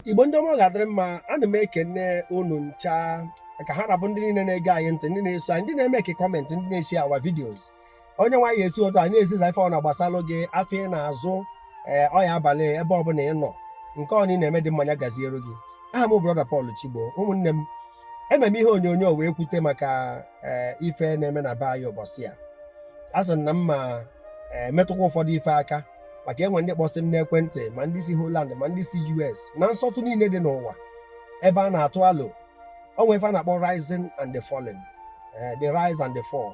Igbo ndị ọma, ga-adịrị mma. Ana m ekene unu ncha ka ha rabụ ndị niile na-ege anyị ntị, ndị na-eso anyị, ndị na-eme ka comment, ndị na-eshi our videos. Onye nwaanyị esi otu anyị na-esiza ife ọ na-agbasalụ gị afọ ị na-azụ. Ee, ọya abalị ebe ọbụla ị nọ, nke ọ na-eme dị mmanya gaziere gị. Aha m Brother Paul Chigbo. Ụmụnne m, ememe ihe onyonyo wee kwute maka ee ife na-eme na be anyị ụbọchị a. A sị na mma metụkwa ụfọdụ ife aka maka enwe ndị kpọsị m n'ekwentị, ma ndị si Holland, ma ndị si US, na nsọtụ niile dị n'ụwa ebe a na-atụ alo onwe ife a na-akpọ rising and the falling, the rise and the fall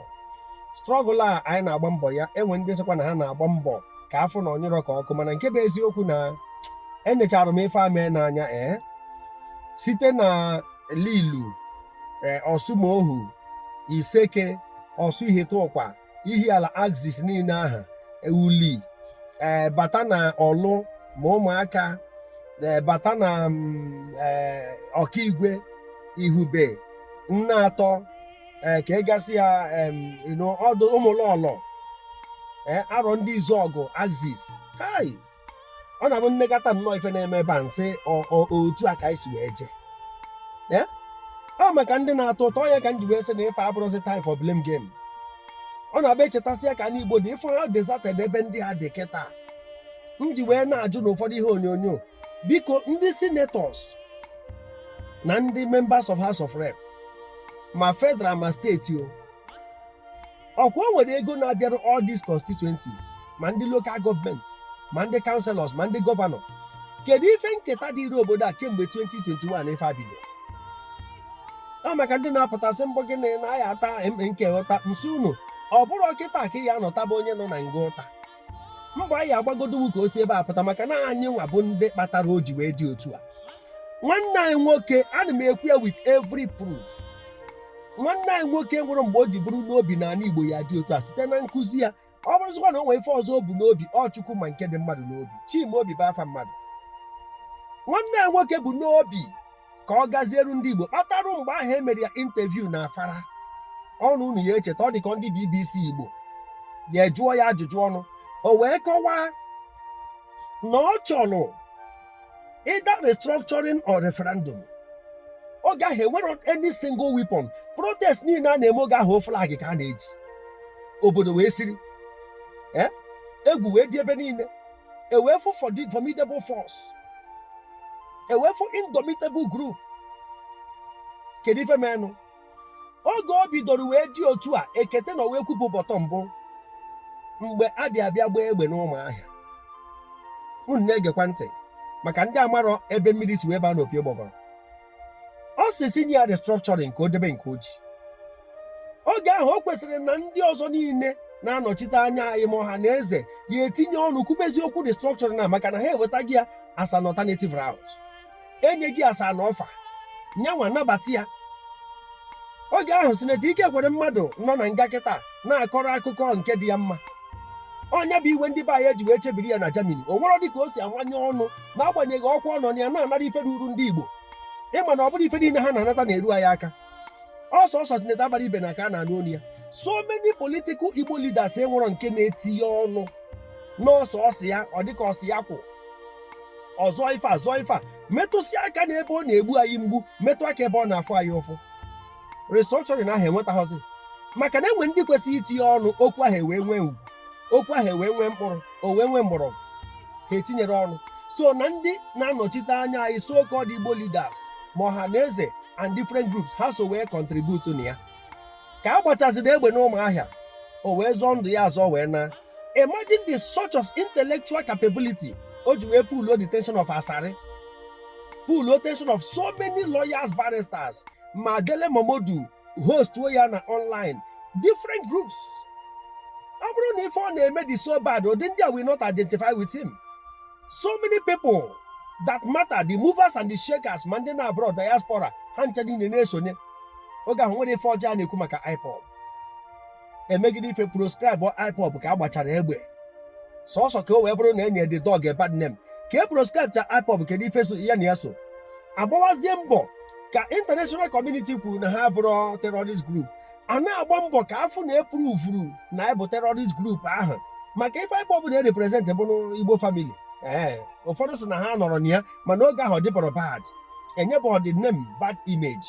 struggle a anyị na-agba mbọ ya. Enwe ndị sịkwa na ha na-agba mbọ ka afọ na ọnyụrọ ka ọkụ, mana nke bụ eziokwu na enechara m ife a mee n'anya site na Lilu, Ọsụmohu, Iseke, Ọsụ Ihiteụkwa, Ihiala axis niile aha Uli, bata na Ọlụ, ma ụmụaka bata na Ọkaigwe, Ihube, nna atọ, ka ịgasị ya, ọdụ ụmụlọlọ, arọ ndị Izuọgụ axis kai. Ọ na-abụ nnekọta nnọọ ife na-eme ebe a, nsị otu a ka anyị si wee jee. Ọ maka ndị na-atọ ụtọ ya ka m ji wee sị na ife abụrụzi time for blame game. Ọ na-abịa echetasị ya ka ndị Igbo dị ịfụ ha deserted ebe ndị a dị kịta. M ji wee na-ajụ n'ụfọdụ ihe onyonyo, biko, ndị senators na ndị members of House of Rep, ma federal ma steeti, o ọkwa o nwere ego na-abịarụ all these constituencies, ma ndị local government, ma ndị councilors, ma ndị governor? Kedu ife nketa dịrị obodo a kemgbe 2021 ife abido? Ọ maka ndị na-apụtasị mbọ gịnị na ya ata nke ụta nsị unu. Ọ bụrụ kịta ka ya anọtaba onye nọ na nga ụta, mbọ anyị agbagodowu ka o si ebe a pụta, maka na anyị nwa bụ ndị kpatara o ji wee dị otu a. Nwanne anyị nwoke, ana m ekwu ya with every proof, nwanne anyị nwoke nwere mgbe o ji bụrụ n'obi na ala Igbo ya dị otu a site na nkụzi ya. Ọ bụrụzikwa na o nwere ife ọzọ o bu n'obi, ọ Chukwu ma nke dị mmadụ n'obi. Chima obi bụ afa mmadụ. Nwanne anyị nwoke bụ n'obi ka ọ gazieru ndị Igbo kpatarụ mgbe ahụ e mere ya interview na afara ọnụ unu ya echeta, ọ dị ka ndị BBC Igbo ya jụọ ya ajụjụ ọnụ, o wee kọwaa na ọ chọrọ either restructuring or referendum. Oge ahụ enwere any single weapon protest niile a na-eme oge ahụ, flag ka a na-eji obodo wee siri egwu wee dị ebe niile, ewee fụ formidable force, ewee fụ indomitable group. Kedu ife menụ oge o bidoro wee dị otu a? Ekete na wee kwupụ bọtọ mbụ mgbe abịa abịa gbaa egbe n'Ụmụahịa. Unu na-egekwa ntị maka ndị amarọ ebe mmiri si wee baa n'opi ụgbọgọrọ. Ọ sị nye ya restructuring ka o debe nke oji. Oge ahụ o kwesịrị na ndị ọzọ niile na-anọchite anya anyị, ma ọha na eze, ya etinye ọnụ kwubezi okwu restructuring na, maka na ha ewetaghị ya as an alternative route, enye gị as an offer, nyanwa nabata ya. Oge ahụ Senator Ike kwere mmadụ nọ na nga kịta na-akọrọ akụkọ nke dị ya mma. Ọnya bụ iwe ndị be anyị eji wee chebiri ya na Germany. O nwere dị ka o si amanye ọnụ n'agbanyeghị ọkwa ọ nọ na ya na-anara ife ruru ndị Igbo. Ịma na ọ bụrụ ife niile ha na-anata na-eru anyị aka. Ọsọ ọsọ Senator Abaribe na ka a na-anụ olu ya. So many political Igbo leaders enwero nke na-etinye ọnụ n'ọsọ ọsọ ya. Ọ dịka ọsọ ya kwụ ọzọ ife a zọọ ife a metụsị aka n'ebe ọ na-egbu anyị mgbu, metụ aka ebe ọ na-afụ anyị ụfụ. Restructuring ahụ enwetaghọzi maka na enwe ndị kwesịrị itinye ọnụ okwu ahụ ewee nwee ugwu, okwu ahụ ewee nwee mkpụrụ, o wee nwee mgbọrọgwụ. Ha etinyere ọnụ so na ndị na-anọchite anya anyị, so called Igbo leaders, ma ọha na eze and different groups, ha so wee contribute na ya. Ka a gbachaziri egbe n'Ụmụahịa, o wee zọọ ndụ ya azọ wee na. Imagine the sort of intellectual capability o ji wee pull the tension of Asari, pull attention of so many lawyers, barristers, ma Dele Momodu host ya na online, different groups. Ọ bụrụ na ife ọ na-eme dị so bad, ụdị ndị a will not identify with him. So many people that matter, the movers and the shakers, ma ndị na abroad, diaspora, ha ncha niile na-esonye. Oge ahụ nwere ife ọjọọ a na-ekwu maka IPOB emegide ife proscribe IPOB ka a gbachara egbe sọsọ ka o wee bụrụ na enye the dog a bad name ka e proscribe cha IPOB. Kedu ife so ya na ya so agbawazie mbọ ka international community kwuru na ha bụrụ terrorist group? A na-agba mbọ ka afụ na eprovuru na ịbụ terrorist group ahụ, maka ife IPOB na-represent bụ Igbo family. Ee, ụfọdụ sị na ha nọrọ na ya, mana oge ahụ ọ dịbọrọ bad, enyebọ the name bad image.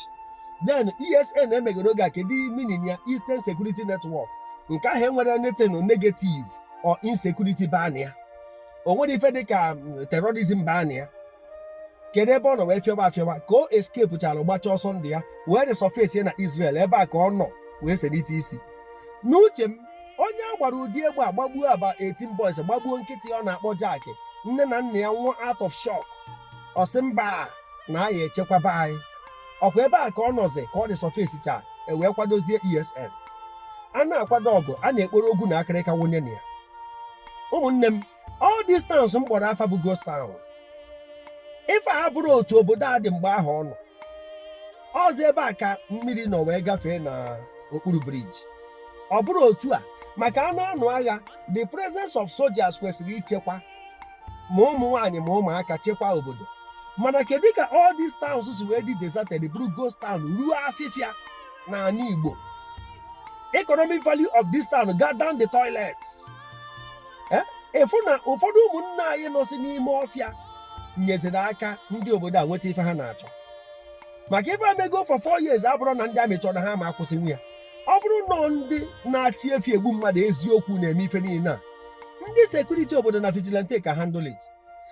Then ESN emegoro oge a, kedu meaning ya? Eastern Security Network. Nke ahụ enwere anything negative or insecurity baa na ya? O nwere ife dịka terrorism baa na ya? Kedu ebe ọ nọ wee fịọba afịọba ka o escape chara, gbacha ọsọ ndụ ya, wee resurface na Israel? Ebe a ka ọ nọ wee selite isi. N'uche m, onye a gbara ụdị egbe a, gbagbuo aba 18 boys, gbagbuo nkịtị ọ na-akpọ Jack, nne na nna ya nwụọ out of shock, ọ sị mba, na aya echekwaba anyị. Ọkwa ebe a ka ọ nọzi ka ọ dị surface cha, e wee kwadozie ESN. A na-akwado ọgụ, a na-ekporo ogwu na akịrịka wunye na ya. Ụmụnne m, all these towns m kpọrọ afa bụ ghost town. Ife a bụrụ otu obodo a dị mgbe ahụ ọ nọ ọzọ, ebe a ka mmiri nọ wee gafee na okpuru bridge. Ọ bụrụ otu a, maka anụ anụ agha, the presence of soldiers kwesịrị ichekwa ma ụmụ nwaanyị ma ụmụaka, chekwaa obodo. Mana kedu ka all these towns si wee dị deserted, bụrụ ghost town ruo afịfịa n'ala Igbo? Economic value of this town go down the toilet. Efu na ụfọdụ ụmụnne anyị nọsi n'ime ọfịa nyeziri aka ndị obodo a nweta ife ha na-achọ, maka ife amego for 4 years abụrụ na ndị amị chọrọ na ha ma akwụsịnwu ya. Ọ bụrụ nọ ndị na-achị efi egbu mmadụ eziokwu na-eme ife niile a, ndị security obodo na vigilante ka handle it.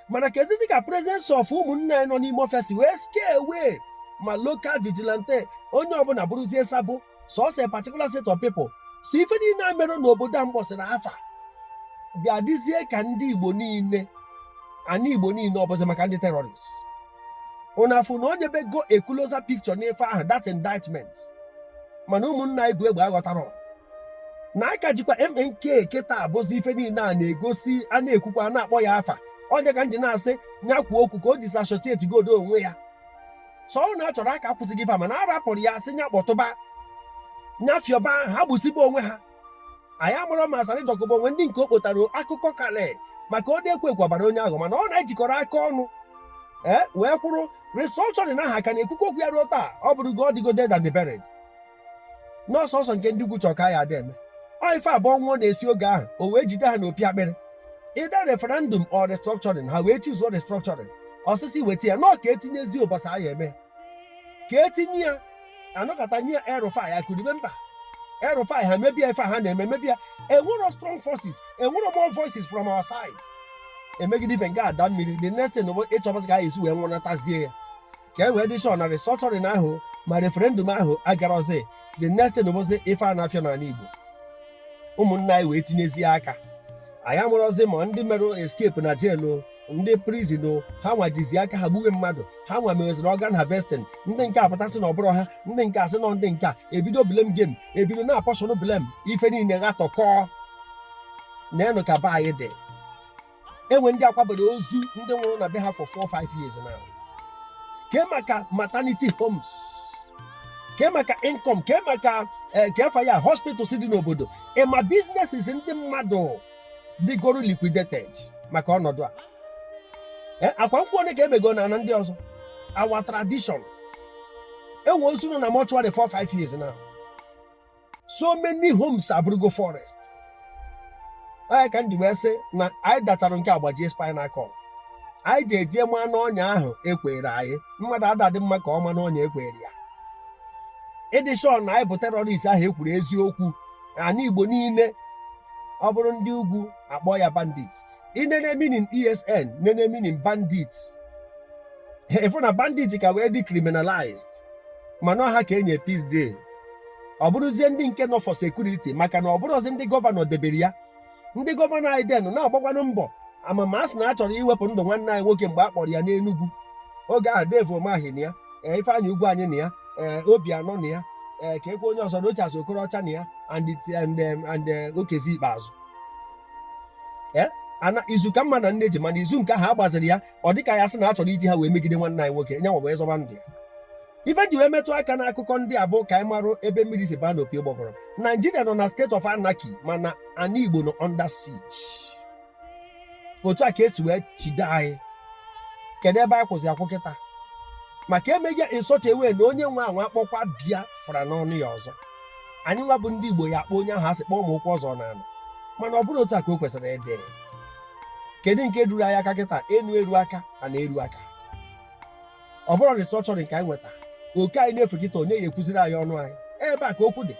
Mana ka ezizi ka presence of ụmụnne anyị nọ n'ime ọfịa si wee scare away ma local vigilante, onye ọbụla bụrụzie sabo, sọsọ a particular set of people. So ife niile a mere n'obodo a mgbọsịrị afa bịa dịzie ka ndị Igbo niile, ana Igbo niile ọbụzi maka ndị terrorists. Unu afụ na onye bego a closer picture n'ife ahụ, that indictment. Mana ụmụnna anyị bụ egbe aghọtara na aka jikwa MNK kịta abụzi ife niile a na-egosi, a na-ekwukwa, a na-akpọ ya afa. Onye ka m ji na-asị nya kwuo okwu ka o disassociate godo onwe ya. So ọ na achọrọ aka akwụsịghị ife a, mana a rapụrụ ya, sị nya kpọtụba, nya fịọba ha, gbusiba onwe ha. Anyị amụrụ ma Asari Dokubo onwe ndị nke o kpotara akụkọ kale maka ọ na-ekwe ekwe ọbara onye ahụ, mana ọ na-ejikọrọ aka ọnụ ee wee kwụrụ restructuring aha ka na-ekwukwu okwu ya ruo taa. Ọ bụrụgo ọ dịgo dead and buried n'ọsọsọ nke ndị ugwu chọrọ ka ya ada eme. Ọ ife abụọ nwụọ na-esi oge ahụ, o wee jide ha n'opi akpịrị, either referendum or restructuring. Ha wee choose restructuring. Ọsịsị weta ya nọọ ka etinyezi ụbọchị anyị eme ka etinye ya, anọkọta nye ya El-Rufai ya kuribe mba El-Rufai, ha mebie ife ha na-eme, mebie. Enwero strong forces, enwero more voices from our side emegide ife nke ada mmiri. The next thing bụ ịchọbasị ka anyị esi wee nwụnatazie ya, ka e wee dị sure na restructuring ahụ ma referendum ahụ agarọzi. The next thing bụzi ife a na-afịa n'ala Igbo, ụmụnne anyị wee tinyezie aka. Anyị amụrọzi ma ndị merụ escape na jail, ndị prison, ha nwajizi aka ha gbuwe mmadụ, ha nwa meweziri organ harvesting. Ndị nke apụtasị na ọbụrụ ha, ndị nke asị nọ, ndị nke a ebido blame game, ebido na-apportion blame, ife niile ghatọkọọ na-enụ ka be anyị dị. Enwe ndị akwabere ozu ndị nwụrụ na be ha for 4 5 years now. Ke maka maternity homes, ke maka income, ke maka ke ya hospitals dị n'obodo, ịma businesses ndị mmadụ dịgoro liquidated maka ọnọdụ a. Akwa nkwụ one ka emego na ana ndị ọzọ. Our tradition, enwe ozu nọ na mortuary 4 5 years now. So many homes abụrụgo forest. Onye ka m ji wee sị na anyị dachara nke agbajie spinal cord, anyị ji eje maa n'ọnya ahụ ekwere anyị. Mmadụ adadị mma ka ọ ma n'ọnya ekwere ya. Ịdị sure na anyị bụ terrorist ahụ ekwuru eziokwu. Ana Igbo niile, ọ bụrụ ndị ugwu akpọ ya bandit. Inene meaning ESN, nene meaning bandit, ịfụ na bandit ka wee dị criminalized, mana ọha ka enye peace deal. Ọ bụrụzie ndị nke nọ for security, maka na ọ bụrụzi ndị governor debere ya. Ndị governor anyị denụ na-agbakwanụ mbọ amama a sị na a chọrọ iwepụ ndụ nwanne anyị nwoke mgbe a kpọrọ ya n'Enugu oge ahụ. Dave Umahi na ya, Ifeanyị Ugwu anyị na ya, Obianọ na ya, ee, ka ekwe onye ọzọ, Rochas Okorocha na ya, and Okezie Ikpeazụ. Ee, ana izu ka mma na nne ji, mana izu nke ahụ a gbaziri ya, ọ dịka ya sị na a chọrọ iji ha wee megide nwanne anyị nwoke nyanwa wee zọba ndụ ya. Ife ji wee metụ aka n'akụkọ ndị a bụ ka anyị marụ ebe mmiri si baa n'opi ụgbọgọrọ. Naijiria nọ na state of anarchy, mana ana Igbo nọ under siege. Otu a ka esi wee chide anyị. Kedu ebe anyị kwụsị akwụ kịta maka emeghị in such a way na onye nwe anwa akpọkwa Biafra n'ọnụ ya ọzọ? Anyị nwa bụ ndị Igbo ya akpọ onye ahụ asị kpọọ ụmụ ụkwụ ọzọ n'ala, mana ọ bụrụ otu a ka o kwesịrị ịdị. Kedu nke ruru anyị aka kịta? Enu eru aka, a na-eru aka. Ọ bụrụ restructuring ka anyị nweta oke anyị na-efu kịta, onye ya ekwuziri anyị ọnụ anyị? Ebe a ka okwu dị.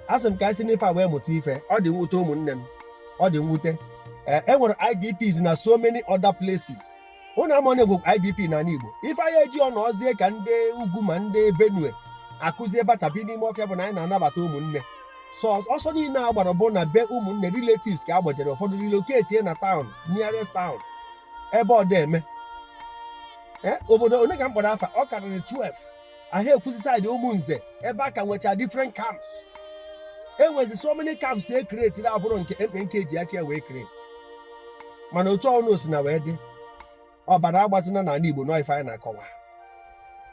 A sị m ka anyị si n'ife a wee mụta ife. Ọ dị mwute, ụmụnne m, ọ dị mwute. Ee, e nwere IDPs na so many other places. Ụnụ ama na egwu IDP n'ala Igbo. Ife anyị eji ọnụ ọzie ka ndị ugwu ma ndị Benue akụzie bachapi n'ime ọfịa bụ na anyị na-anabata ụmụnne. So ọsọ niile a gbara bụ na be ụmụnne, relatives, ka a gbajere. Ụfọdụ relocate na town, nearest town, ebe ọ dị eme. Ee, obodo onye ka m kpọrọ afa, ọ karịrị 12 ahịa ekwusi side Ụmụnze, ebe a ka nwechaa different camps. Enwezi so many camps e create abụrụ nke MNK ji aka ya wee create. Mana otu ọnụ osi na wee dị, ọbara agbazina n'ala Igbo. Nọ ife anyị na-akọwa,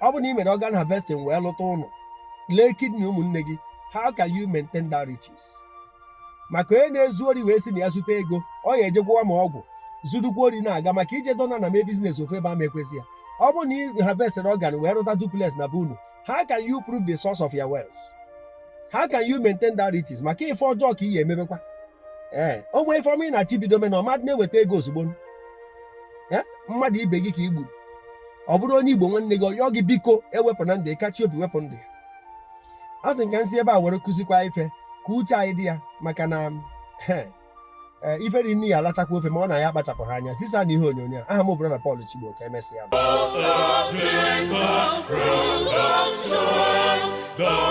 ọ bụ na ị mere organ harvesting wee lụta ụlọ, lee kidney ụmụnne gị, how can you maintain that riches? Maka onye na-ezu ori wee sị na ya zute ego, ọ ya ejegwuwa ma ọgwụ zurukwa ori na-aga, maka ije dọna na mee business ofu ebe ama ekwesị ya. Ọ bụrụ na ị harvested organ wee rụta duplex na be unu, how can you prove the source of your wealth? How can you maintain that riches? Maka ife ọjọọ ka ị ya emebekwa. Ee, o nwee ife ọma ị na-achọ ibido me na ọmadụ na-eweta ego ozugbo. Ee, mmadụ ibe gị ka ị gburu, ọ bụrụ onye Igbo nwanne gị, ọyọọ gị, biko ewepụ na ndụ, ịkachi obi wepụ ndụ ya. A sị nka nsi ebe a were kụzikwa ife ka uche anyị dị ya, maka na ee, ife dị nne ya alachakwa ofe ma ọ na ya akpachapụ ha anya. Zisa na ihe onyonyo a. Aha m bụ na Paul Chigbo. Ka emesịa. Of Jacob, root of joy, the